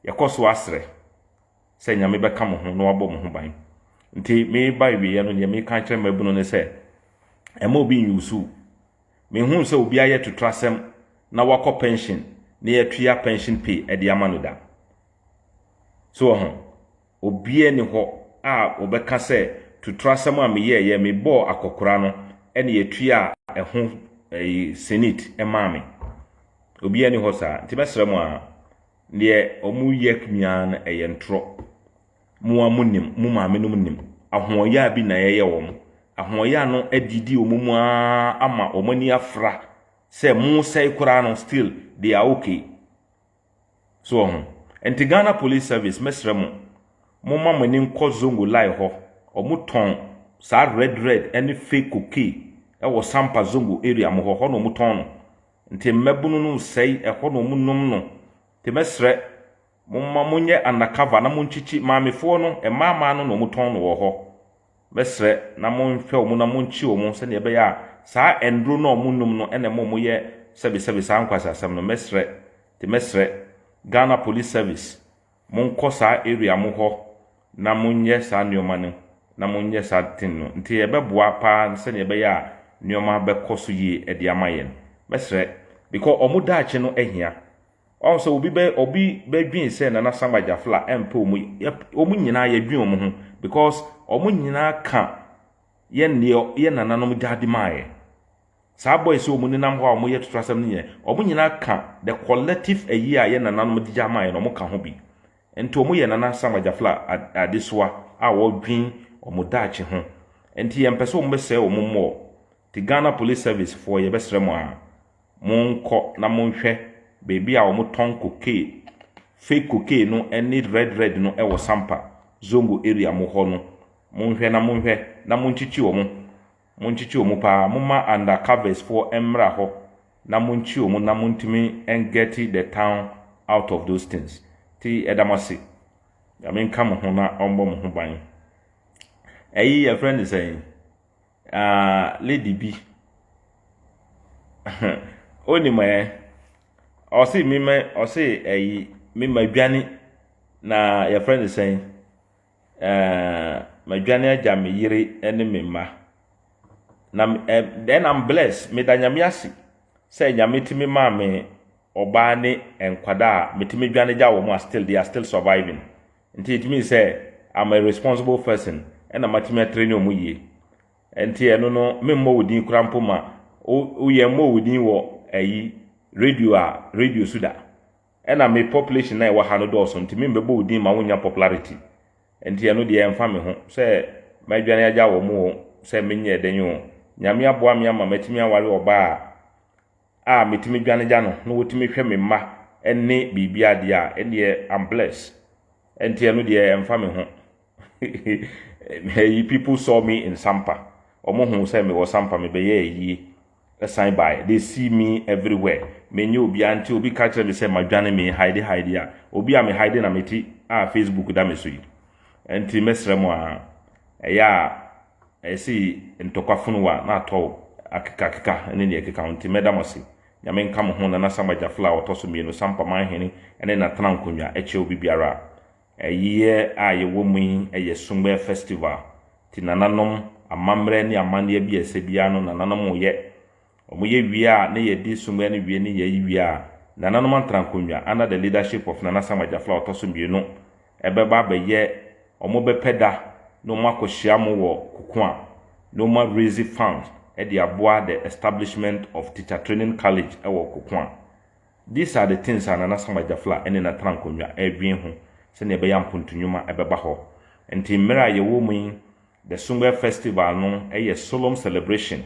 B: Yɛkɔ so asrɛ sɛ Nyame bɛka mo ho na wabɔ mo ho ban. Nti meba awieɛ no, deɛ meka kyerɛ mmabunu ne sɛ, ɛma obi nyusu. Menhuu sɛ obi ayɛ totorasɛm na wakɔ pension na yɛatua pension pay de ama no da. So wɔ ho, obiara ni hɔ a wɔbɛka sɛ totorasɛm a meyɛɛyɛ, mebɔɔ akɔkora no ɛna yɛtua ɛho ɛyi senate ɛmaa me. Obiara ni hɔ saa. Nti mɛsrɛ mo a, deɛ ɔmo yɛ nyinaa no ɛyɛ ntorɔ. Mo a mo nim, mo maame nom nim. Ahoɔyaa bi na yɛyɛ wɔn. Ahoɔyaa no adidi wɔn mu ara ama wɔn ani afra sɛ mo sɛe koraa no, still they are okay. So wɔ ho. Nti Ghana Police Service, mɛsrɛ mo, momma mo ani nkɔ Zongo Line hɔ. Ɔmo tɔn saa red red ne fake cocaine ɛwɔ Sampa Zongo area mo hɔ, hɔ na ɔmo tɔn no. Nti mmabunu no sɛe ɛhɔ na ɔmo nom no. Nti mɛsrɛ momma monyɛ undercover na monkyikyi maamefoɔ no, mmaa no na ɔmo tɔn no wɔ hɔ. Mɛsrɛ na monhwɛ wɔn na monkyi wɔn sɛnea ɛbɛyɛ a saa nduro no a ɔmo nom no ɛna ɛma ɔmo yɛ sɛbesɛbe saa nkwasiasɛm no. Mɛsrɛ, nti mɛsrɛ Ghana Police Service, monkɔ saa area mo hɔ na monyɛ saa nneɛma no na monyɛ saa thing no. Nti ɛbɛboa paa sɛnea ɛbɛyɛ a nneɛma bɛkɔ so yie ɛde ama yɛn. Mɛsrɛ because ɔmo daakye no ahia. Ɔn sɛ obi bɛdwen sɛ Nana Samba Gyafla ɛmpɛ ɔmo, ɔmo nyinaa yɛdwen ɔmo ho because ɔmo nyinaa ka yɛn deɛ yɛn nananom gya de maa yɛ. Saa boys a ɔmo nenam hɔ a ɔmo yɛ toto asɛm no yɛ, ɔmo nyinaa ka the collective ayi a yɛn nananom de gya maa yɛ no, ɔmo ka ho bi. Nti ɔmo yɛ Nana Samba Gyafla adesoa a wɔdwen ɔmo daakye ho. Nti yɛmpɛ sɛ ɔmo bɛsɛe ɔmo mmɔɔ. Nti Ghana Police Service foɔ, yɛbɛsrɛ mo a, monkɔ na monhwɛ beebi a wɔtɔn cocaine, fake cocaine no ne red red no wɔ Sampa Zongo area mo hɔ no. Monhwɛ na monhwɛ na monkyikyi wɔn, monkyikyi wɔn paa. Momma undercovers foɔ mmra hɔ na monkyi wɔn na montumi get the town out of those things. Nti ɛda mo ase. Nyame nka mo ho na ɔmbɔ mo ho ban. Ɛyi yɛfrɛ no sɛn, lady bi onim ɛ, ɔse mema, ɔse ɛyi mema dwane na yɛfrɛ no sɛn, madwane agya me yere ne me mma na then I'm blessed. Meda Nyame ase sɛ Nyame tumi maa me ɔbaa ne nkwadaa a metumi dwane gya wɔn a still they are still surviving. Nti it means sɛ I'm a responsible person ɛna matumi atere ne wɔn yie. Nti ɛno no, memmɔ wo din koraa mpo ma woyɛ mmɔ wo din wɔ ɛyi radio a radio so da. Ɛna me population na ɛwɔ ha no dɔɔso, nti membɛbɔ wo din ma wonya popularity. Nti ɛno deɛ, ɛmfa me ho sɛ madwane agya wɔ mu o, sɛ menyɛ dɛn o. Nyame aboa me ama matumi aware ɔbaa a metumi dwane gya no na wɔtumi hwɛ me mma ne biribi adeɛ a, ɛneɛ I'm blessed. Nti ɛno deɛ, ɛmfa me ho. Ɛyi, people saw me in Sampa. Ɔmo hu sɛ mewɔ Sampa, mebɛyɛ ayie ɛsan baeɛ. They see me everywhere. Menyɛ obiara. Nti obi ka kyerɛ me sɛ madwane, me hide hide a, obi a me hide na mete a Facebook da me so yi. Nti mɛsrɛ mo a, ɛyɛ a ɛsɛ ntɔkwa fono a na atɔ akekakeka ne deɛ ɛkeka ho. Nti mɛda mo ase. Nyame nka mo ho. Nana Samba Gyafla a ɔtɔ so mmienu, Sampa Manhene ne natena nkonnwa ɛkyɛ obi biara. Ɛyɛ a yɛwɔ mu yi ɛyɛ Sungbe Festival. Nti nananom amammerɛ ne amanneɛ bi a ɛsɛ biara no, nananom yɛ wɔn yɛ wie a ne yɛdi Sungbe no wie ne yɛyi wie a, nananom atena nkonnwa under the leadership of Nana Samba Gyafla a ɔtɔ so mmienu ɛbɛba abɛyɛ. Wɔn bɛpɛ da na wɔn akɔhyia mo wɔ koko a na wɔn raise funds ɛde aboa the establishment of teacher training college ɛwɔ koko a. These are the things a Nana Samba Gyafla ɛne natena nkonnwa ɛredwen ho sɛnea ɛbɛyɛ mpontunwuma ɛbɛba hɔ. Nti mmerɛ a yɛwɔ mu yi, the Sungbe Festival no ɛyɛ solemn celebration.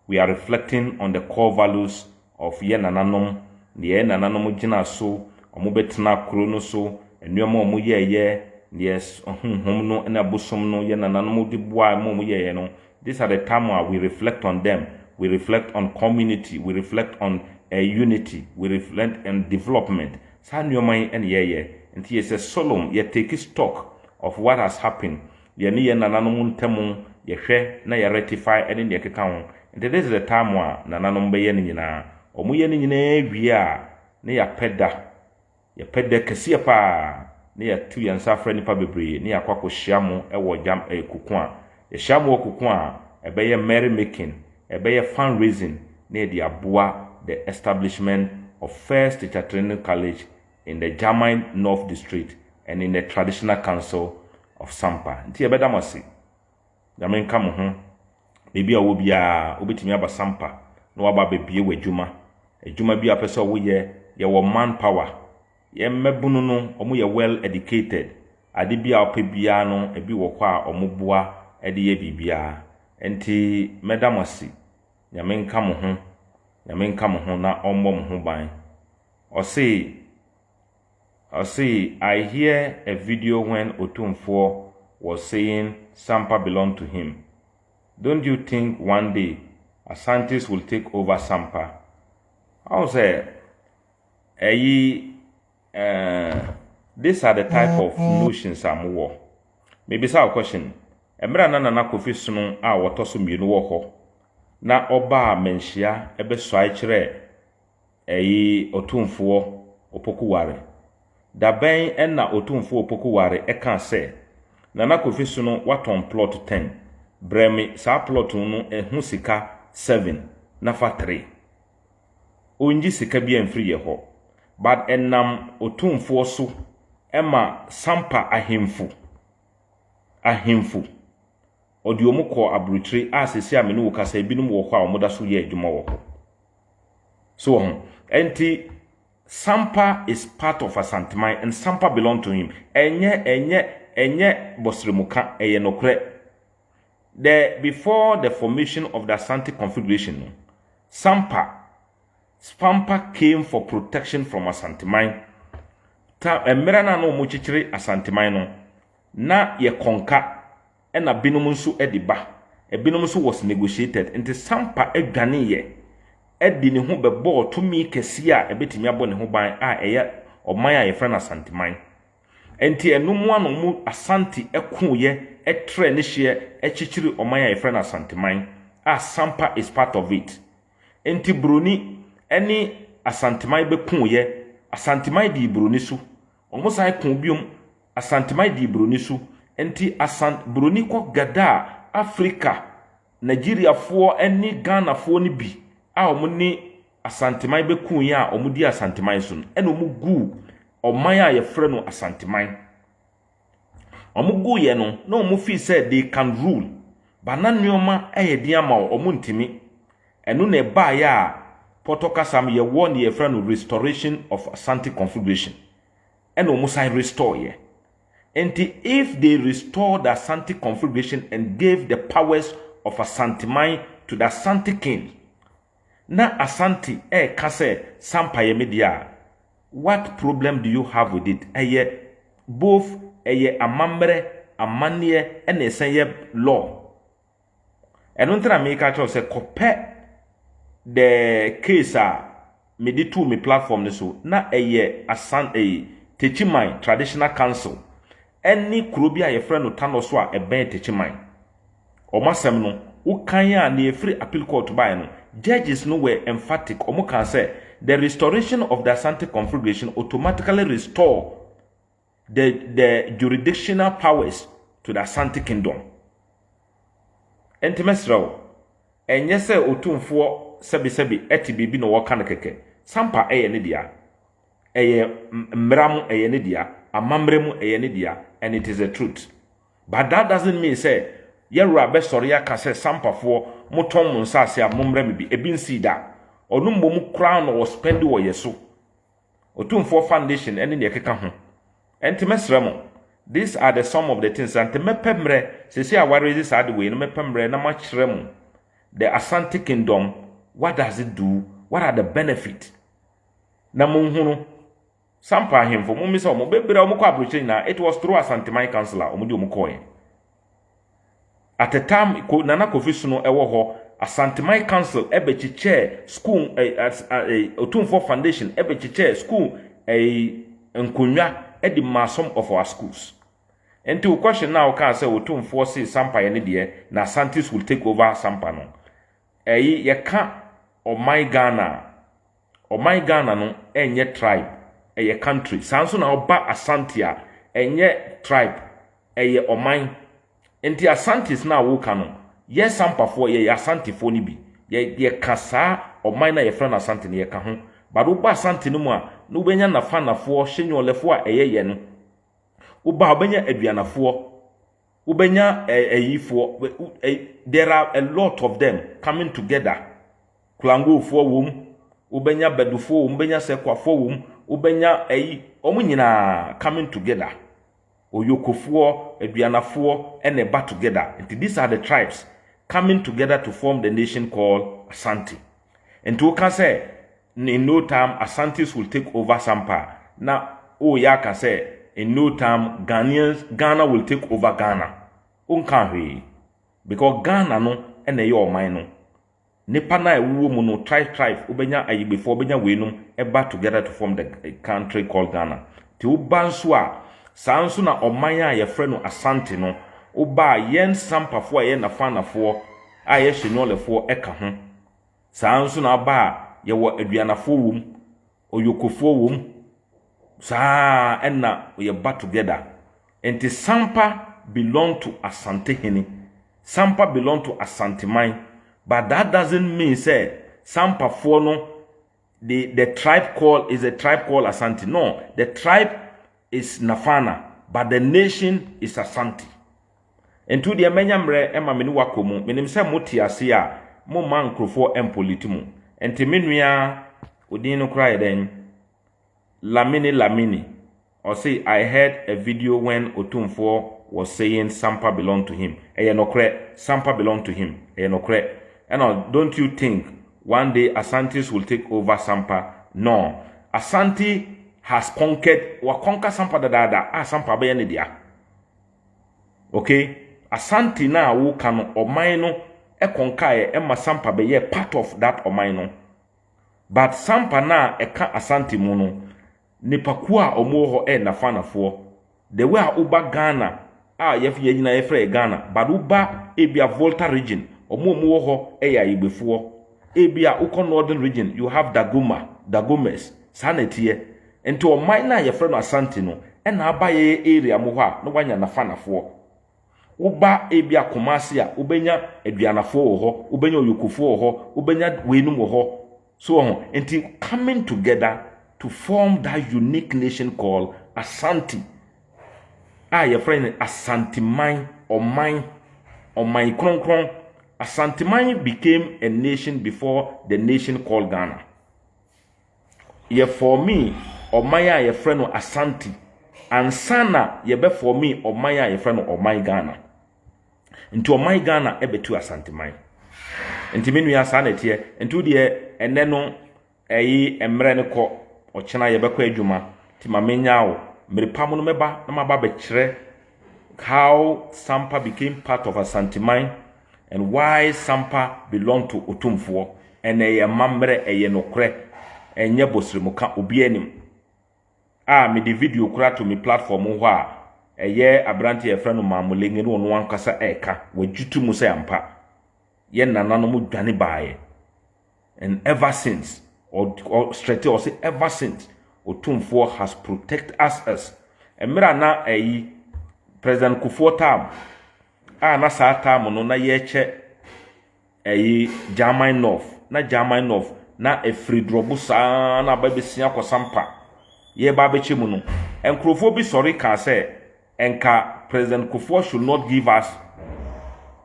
B: We are reflecting on the core values of yɛ nananom, deɛ yɛ nananom gyina so wɔn bɛtena kuro no so, nneɛma a wɔn yɛɛyɛ, deɛ honhom no ne abosom no yɛ nananom de boa ma wɔn yɛɛyɛ no. These are the time a we reflect on them. We reflect on community, we reflect on unity, we reflect on development. Saa nneɛma yi ɛna yɛyɛ. Nti yɛ sɛ solemn, yɛ take stock of what has happened, yɛne yɛn nananom ntam, yɛhwɛ na yɛ rectify ɛne deɛ ɛkeka ho. Nti this is the time a nananom bɛyɛ no nyinaa. Wɔn yɛ no nyinaa wie a, ne yɛapɛ da. Yɛpɛ da kɛseɛ paa ne yɛatu yɛn nsa afrɛ nnipa bebree ne yɛakɔ akɔhyia mo wɔ gyam ɛyɛ Kuku a. Yɛhyia mo wɔ Kuku a, ɛbɛyɛ merry making, ɛbɛyɛ fundraising na yɛde aboa the establishment of first teacher training college in the Jaman North District and in the Traditional Council of Sampa. Nti yɛbɛda mo ase. Nyame nka mo ho. Baabi a wɔ biara, wobɛtumi aba Sampa na waba abɛbie w'adwuma. Adwuma bi a pɛ sɛ woyɛ, yɛwɔ manpower. Yɛn mmabunu no, wɔn yɛ well educated. Ade bi a wopɛ biara no, ebi wɔ hɔ a wɔn boa de yɛ biribiara. Nti mɛda mo ase. Nyame nka mo ho. Nyame nka mo ho na ɔmmɔ mo ho ban. Ɔse, "I hear a video when Otumfoɔ was saying Sampa belong to him. Don't you think one day Asantes will take over Sampa?" Ɔn sɛ, ɛyi, these are the type of notions a mowɔ. Mebisa wo question. Mmerɛ a na Nana Kofi Sono a wɔtɔ so mmienu wɔ hɔ na ɔbaa Manhyia bɛsuae kyerɛ ɛyi Otumfoɔ Opoku Ware. Dabɛn ɛna Otumfoɔ Opoku Ware ɛka sɛ Nana Kofi Sono watɔn plot 10. Brɛ me saa plot no ɛho sika 7 na fa 3. Ɔngye sika bi amfiri yɛ hɔ. But ɛnam Otumfoɔ so ɛma Sampa ahemfo ɔde wɔn kɔ aburokyire a sisi a me ne wo kasa, ebinom wɔ hɔ a wɔda so yɛ adwuma wɔ hɔ. So wɔ ho. Nti Sampa is part of Asanteman and Sampa belong to him. Ɛnyɛ bɔsremuka, ɛyɛ nokorɛ. The before the formation of the Asante Confederation no, Sampa came for protection from Asanteman. Ta mmerɛ no a na wɔn kyekyere Asanteman no, na yɛ kɔnka ɛna binom nso de ba. Ebinom nso was negotiated. Nti Sampa adwaneeɛ ɛde ne ho bɛbɔɔ tumi kɛseɛ a ɛbɛtumi abɔ ne ho ban a ɛyɛ ɔman a yɛfrɛ no Asanteman. Nti ɛno mu ano mu Asante ɛkoeɛ ɛtrɛ ne hyeɛ ɛkyekyere ɔman a yɛfrɛ no Asanteman a Sampa is part of it. Nti Buroni ɛne Asanteman bɛkoeɛ. Asanteman dii Buroni so. Wɔn san ko biom, Asanteman dii Buroni so. Nti Asan Buroni kɔ gada a Africa, Nigeriafoɔ ne Ghanafoɔ no bi a wɔn ne Asanteman bɛkoeɛ a wɔn di Asanteman so no, ɛna wɔn guu ɔman a yɛfrɛ no Asanteman. Wɔn guiɛ no na wɔn feel sɛ they can rule, but na nneɛma ɛyɛ den ama wɔn ntumi. Ɛno na ɛbaeɛ a pɔtɔ kasa mu yɛwɔ ne yɛfrɛ no restoration of Asante Confederation, ɛna wɔn san restore yɛ. Nti if they restore the Asante Confederation and gave the powers of Asanteman to the Asante king, na Asante ɛɛka sɛ Sampa yɛ me deɛ a, what problem do you have with it? Ɛyɛ both, ɛyɛ amammerɛ, amanneɛ, ɛna ɛsɛn yɛ law. Ɛno nti na meka kyerɛw sɛ kɔpɛ the case a mede too me platform no so na ɛyɛ Asan ɛyɛ Techiman Traditional Council ɛne kuro bi a yɛfrɛ no Tano so a ɛbɛn Techiman. Ɔmo asɛm no wokan a na yɛfiri appeal court baeɛ no, judges no were emphatic. Ɔmo kan sɛ the restoration of the Asante Confederation automatically restore the jurisdictional powers to the Asante Kingdom. Nti mɛsrɛ wo, ɛnyɛ sɛ Otumfoɔ sɛbisɛbi ɛte biribi na wɔka no kɛkɛ. Sampa ɛyɛ ne dea, ɛyɛ mmara mu ɛyɛ ne dea, amammerɛ mu ɛyɛ ne dea, and it is the truth. But that doesn't mean sɛ yɛwura bɛsɔre aka sɛ Sampafoɔ, motɔn mo nsaase a mommrɛ me bi. Ebi nsii da. Ɔno mmom koraa na ɔspend wɔ yɛ so. Otumfoɔ Foundation ɛne deɛ ɛkeka ho. Ɛnti mɛsrɛ mo, these are the some of the things. Nti mɛpɛ mmerɛ sɛsi a warezi saa de wei no, mɛpɛ mmerɛ na makyerɛ mo the Asante Kingdom, what does it do, what are the benefit, na monhunu Sampa ahemfo. Mommisa ɔmo bebree a ɔmo kɔ aburokyire nyinaa, it was through Asanteman Council a ɔmo de ɔmo kɔɛ. At the time ko Nana Kofi Sono ɛwɔ hɔ, Asanteman Council ɛbɛkyekyɛɛ school ɛ ɛ Otumfoɔ Foundation ɛbɛkyekyɛɛ school nkonnwa ɛde maa some of our schools. Nti wo question na wokaa sɛ Otumfoɔ se Sampa yɛ ne deɛ na Asantes will take over Sampa no. Ɛyi yɛka ɔman Ghana a, ɔman Ghana no ɛnyɛ tribe, ɛyɛ country. Saa nso na ɔba Asante a, ɛnyɛ tribe, ɛyɛ ɔman. Nti Asantes no a woka no, yɛ Sampafoɔ, yɛyɛ Asantefoɔ no bi. Yɛka saa ɔman no a yɛfrɛ no Asante no, yɛka ho. But woba Asante no mu a, na wobɛnya Nafanafoɔ, Hyenyɔlɛfoɔ a ɛyɛ yɛ no. Woba a, wobɛnya Aduanafoɔ, wobɛnya ɛyifoɔ. There are a lot of them coming together. Kulangofoɔ wɔ mu, wobɛnya Bɛdofoɔ wɔ mu, wobɛnya Sɛkwafoɔ wɔ mu, wobɛnya ɛyi, wɔn nyinaa coming together. Oyokofoɔ, Aduanafoɔ ɛna ɛba together. Nti these are the tribes coming together to form the nation called Asante. Nti woka sɛ in no time Asantes will take over Sampa, na woyɛ aka sɛ in no time Ghanaians, Ghana will take over Ghana. Wonka hwee, because Ghana no ɛna ɛyɛ ɔman no. Nipa na ɛwowɔ mu no, tribe tribe, wobɛnya Ayigbefoɔ, wobɛnya weinom, ɛba together to form the country called Ghana. Nti woba nso a, saa nso na ɔman a yɛfrɛ no Asante no, woba a, yɛn Sampafoɔ a yɛyɛ Nafanafoɔ a yɛ Hyenyɔlɛfoɔ ɛka ho. Saa nso na aba a, yɛwɔ Aduanafoɔ wɔ mu, Oyokofoɔ wɔ mu. Saa ɛna yɛba together. Nti Sampa belong to Asantehene, Sampa belong to Asanteman, but that doesn't mean sɛ Sampafoɔ no, the tribe called is a tribe called Asante. No, the tribe is Nafana, but the nation is Asante. Nti deɛ mɛnya mmerɛ ɛma me ne wakɔ mu, menim sɛ mote ase a, momma nkurɔfoɔ mpoliti mu. Nti me nua, odin no koraa yɛ dɛn? Lamini Lamini. Ɔse, "I heard a video when Otumfoɔ was saying Sampa belong to him." Ɛyɛ nokorɛ, Sampa belong to him. Ɛyɛ nokorɛ. Ɛna, "Don't you think one day Asantes will take over Sampa?" No. Asante has conquered, wa conquer Sampa dadaada a Sampa bɛyɛ ne dea. Okay? Asante na a woka no, ɔman no ɛkɔnkaeɛ ɛma Sampa bɛyɛ part of that ɔman no. But Sampa na ɛka Asante mu no, nipakuo a wɔwɔ hɔ ɛyɛ Nafanafoɔ. The way a woba Ghana a yɛf yɛn nyinaa yɛfrɛ yɛ Ghana, but woba ebia Volta Region, wɔn a wɔwɔ hɔ yɛ Ayigbefoɔ. Ebia wokɔ Northern Region, you have Dagoma, Dagomes, saa na ɛteɛ. Nti ɔman no a yɛfrɛ no Asante no, ɛna aba yɛyɛ area mu hɔ a, na wanya Nafanafoɔ. Woba ebia Kumasi a, wobɛnya Aduanafoɔ wɔ hɔ, wobɛnya Oyokofoɔ wɔ hɔ, wobɛnya weinom wɔ hɔ. So wɔ ho. Nti coming together to form that unique nation called Asante a yɛfrɛ no Asanteman, ɔman, ɔman kronkron. Asanteman became a nation before the nation called Ghana. Yɛform ɔman a yɛfrɛ no Asante ansa na yɛbɛform ɔman a yɛfrɛ no ɔman Ghana. Nti ɔman Ghana ɛbɛtu Asanteman. Nti me nua, saa na ɛteɛ. Nti wo deɛ, ɛnɛ no ɛyi mmerɛ no kɔ, ɔkyena yɛbɛkɔ adwuma. Nti ma menya wo mmere pa mu no, mɛba na maba bɛkyerɛ how Sampa became part of Asanteman and why Sampa belong to Otumfoɔ. Ɛnɛ ɛyɛ amammerɛ, ɛyɛ nokorɛ, ɛnyɛ bɔsirimuka obi anim. A mede video kora to me platform hɔ a, ɛyɛ aberante a yɛfrɛ no Maamulenge ne ɔno ankasa ɛɛka wagye mu sɛ ampa yɛn nananom dwane baeɛ, and ever since or straight or say ever since, Otumfoɔ has protect us. Mmerɛ a na ɛyi President Kufuor time a, na saa time no na yɛrekyɛ ɛyi German North, na German North na efiri Drɔbo saa na aba bɛsi akɔ Sampa, yɛreba abɛkyɛ mu no, nkurɔfoɔ bi sɔre kaa sɛ nka President Kufuor should not give us,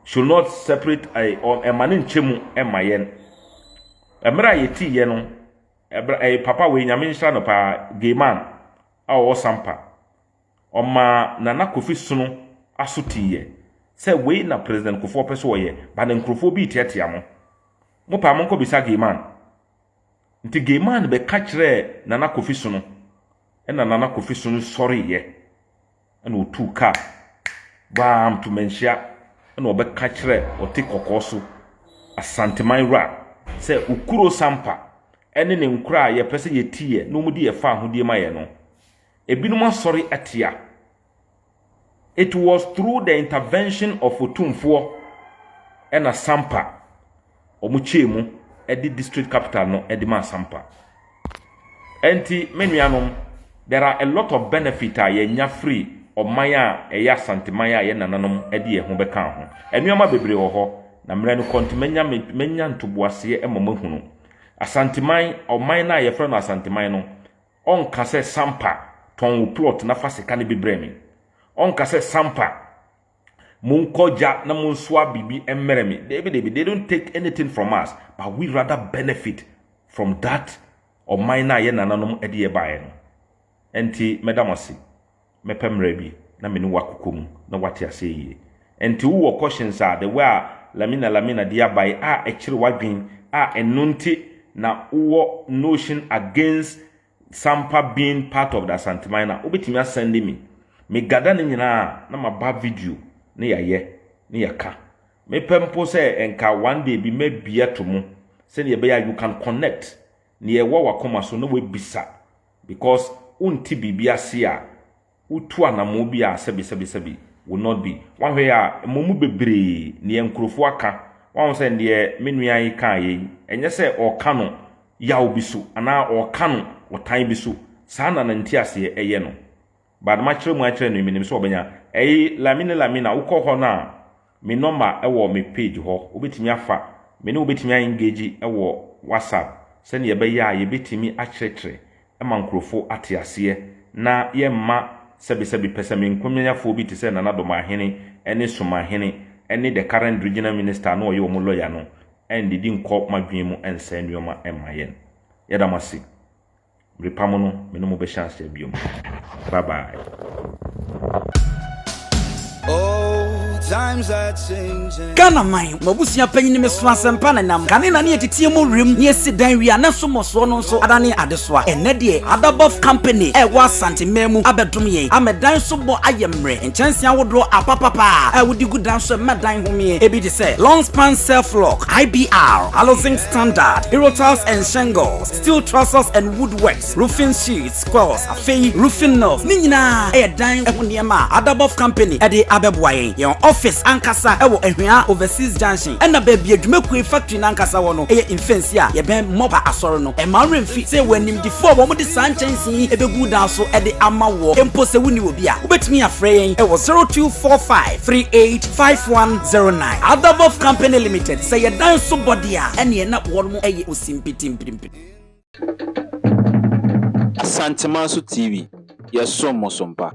B: should not separate ɛɛ ɛma ne nkyɛ mu ɛma yɛn. Mmerɛ a yɛtii yɛ no, ɛbrɛ ɛyɛ papa wei, Nyame nhyira no paa, Gayman a ɔwɔ Sampa, ɔmaa Nana Kofi Sono aso tiiɛ sɛ wei na President Kufuor pɛ so ɔyɛ ba ne nkurɔfoɔ bi teatea mo mo paa, monkɔ bisa Gayman. Nti Gayman bɛka kyerɛɛ Nana Kofi Sono, ɛna Nana Kofi Sono sɔreeɛ, ɛna otuu kaa baam to Manhyia, ɛna ɔbɛka kyerɛ ɔte kɔkɔɔ so Asanteman wura sɛ okuro Sampa ɛne ne nkora a yɛpɛ sɛ yɛtiiɛ na wɔn de yɛfa ahodie ma yɛ no, ebinom asɔre atia. It was through the intervention of Otumfoɔ ɛna Sampa. Wɔkyɛɛ mu de district capital no de maa Sampa. Ɛnti me nuanom, there are a lot of benefit a yɛnya firi ɔman a ɛyɛ Asanteman a yɛn nananom de yɛn ho bɛkaa ho. Nneɛma bebree wɔ hɔ, na mmerɛ no kɔ nti mɛnya mɛnya ntoboaseɛ ma moahunu. Asanteman, ɔman no a yɛfrɛ no Asanteman no, ɔnka sɛ Sampa tɔn wo plot na fa sika no bi brɛ me. Ɔnka sɛ Sampa monkɔ gya na monsoa biribi mmerɛ me. Dabi dabi, they don't take anything from us, but we rather benefit from that ɔman no a yɛn nananom de yɛ baeɛ no. Ɛnti mɛda mo ase. Mɛpɛ mmerɛ bi na me ne wo akokɔ mu na woate aseɛ yie. Ɛnti wowɔ questions a, the way a Lamina Lamina de aba yi a ɛkyere w'adwene a ɛno nti na wowɔ notion against Sampa being part of the Asanteman no a, wobɛtumi asɛnde me. Me gada ne nyinaa a na maba video ne yɛayɛ ne yɛka. Mepɛ mpo sɛ nka one day bi mɛbia to mu sɛdeɛ ɛbɛyɛ a you can connect nea ɛwɔ w'akoma so na woabisa because wonte biribi ase a wotu anammɔn bi a sɛbi sɛbi sɛbi will not be. Woahwɛ yi a mmom mu bebree nea nkurɔfoɔ aka woahu sɛ deɛ me nua yi kaa yɛ yi ɛnyɛ sɛ ɔreka no yaw bi so anaa ɔreka no ɔtan bi so saa na ne nteaseɛ ɛyɛ no but makyerɛ mu akyerɛ no menim sɛ ɔbɛnya ɛyi Lamine Lamina wokɔ hɔ no a me number ɛwɔ me page hɔ wobɛtumi afa me ne wobɛtumi a engage ɛwɔ WhatsApp sɛnea ɛbɛyɛ a yɛbɛtumi akyerɛkyerɛ ma nkurɔfoɔ ate aseɛ na yɛmma sɛbesɛbe pɛsɛmenkominyafoɔ bi te sɛ Nana Domahene ne Somahene ne the current regional minister na ɔyɛ wɔn lawyer no ɛndidi nkɔ madwene mu ɛnsɛe nneɛma ɛmma yɛn. Yɛda mo ase. Mmere pa mu no, me ne mo bɛhyɛ aseɛ biom. Bye bye.
C: Ghana man, m'abusua panyin me so asɛmpa na nam. Kane na ne yɛteteɛ mu werɛm ne yɛsi dan wie a na so mmɔsoɔ no nso adane adesoa. Ɛnnɛ deɛ Adabɔf Company a ɛwɔ Asante man mu abɛdom yɛn ama dan so bɔ ayɛ mmerɛ. Nkyɛnsee ahodoɔ apapapa a wode gu dan so ɛma dan homeɛ. Ebi te sɛ Long Span Self Lock, IBR, Alozinc Standard, Aerotiles and Shingles, Steel trusses and woodworks, roofing sheets, coils, afei roofing nails, ne nyinaa yɛ dan ho nneɛma a Adabɔf Company de abɛboa yɛn. Yɛn office ankasa wɔ Ahwea Overseas Junction, ɛna baabi a dwumakuo yi factory no ankasa wɔ no yɛ Mfɛnsi a yɛbɛn Mɔpa Asɔre no. Mma wo werɛ mfi sɛ yɛwɔ animdefoɔ a wɔde saa nkyɛnsee yi bɛgu dan so de ama woɔ. Mpo sɛ wonni obi a, wobɛtumi afrɛ yɛn wɔ 0245 385109. Adabɔf Company Limited, sɛ yɛ dan so bɔ deɛ a, ɛneɛ na wɔn yɛ osimpitimpirimpiri.
A: Asantemanso TV, yɛsom mo so mpa.